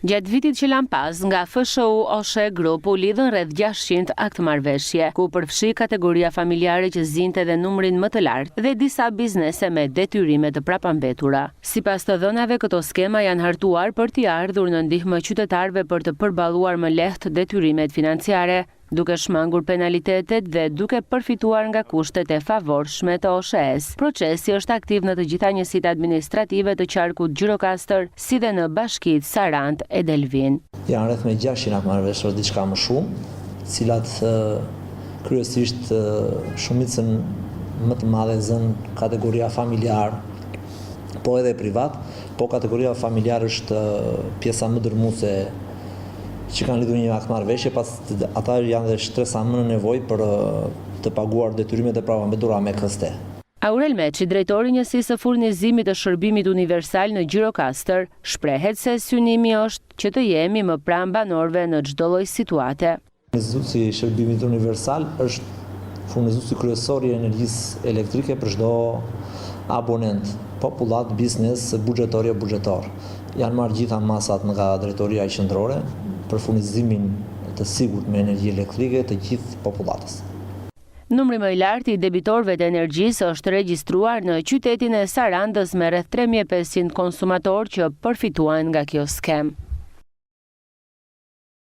Gjatë vitit që lamë pas, nga FSHU OSHEE Group u lidhën rreth 600 aktmarrëveshje, ku u përfshi kategoria familjare që zinte dhe numrin më të lartë dhe disa biznese me detyrime të prapambetura. Sipas të dhënave, këto skema janë hartuar për t'i ardhur në ndihmë qytetarëve për të përballuar më lehtë detyrimet financiare, duke shmangur penalitetet dhe duke përfituar nga kushtet e favorshme të OSHEE-së. Procesi është aktiv në të gjitha njësitë administrative të qarkut Gjirokastër, si dhe në bashkitë Sarandë e Delvinë. Janë rreth me 600 aktmarrëveshje ose diçka më shumë, të cilat kryesisht shumicën më të madhe zënë kategoria familjar, po edhe privat, po kategoria familjar është pjesa më dërmuese që kanë lidhur një aktmarrëveshje, pas ata janë dhe shtresa më në nevojë për të paguar detyrimet e prapambetura me këste. Aurel Meçi, drejtor i Njësisë së Furnizimit të Shërbimit Universal në Gjirokastër, shprehet se synimi është që të jemi më pranë banorëve në çdo lloj situate. Furnizuesi i shërbimit universal është furnizuesi kryesor i energjisë elektrike për çdo abonent, popullatë, biznes, buxhetor, jo buxhetor. Janë marrë gjitha masat nga drejtoria qendrore për furnizimin të sigurt me energji elektrike të gjithë popullatës. Numri më i lartë i debitorëve të energjisë është regjistruar në qytetin e Sarandës me rreth 3500 konsumatorë që përfituan nga kjo skemë.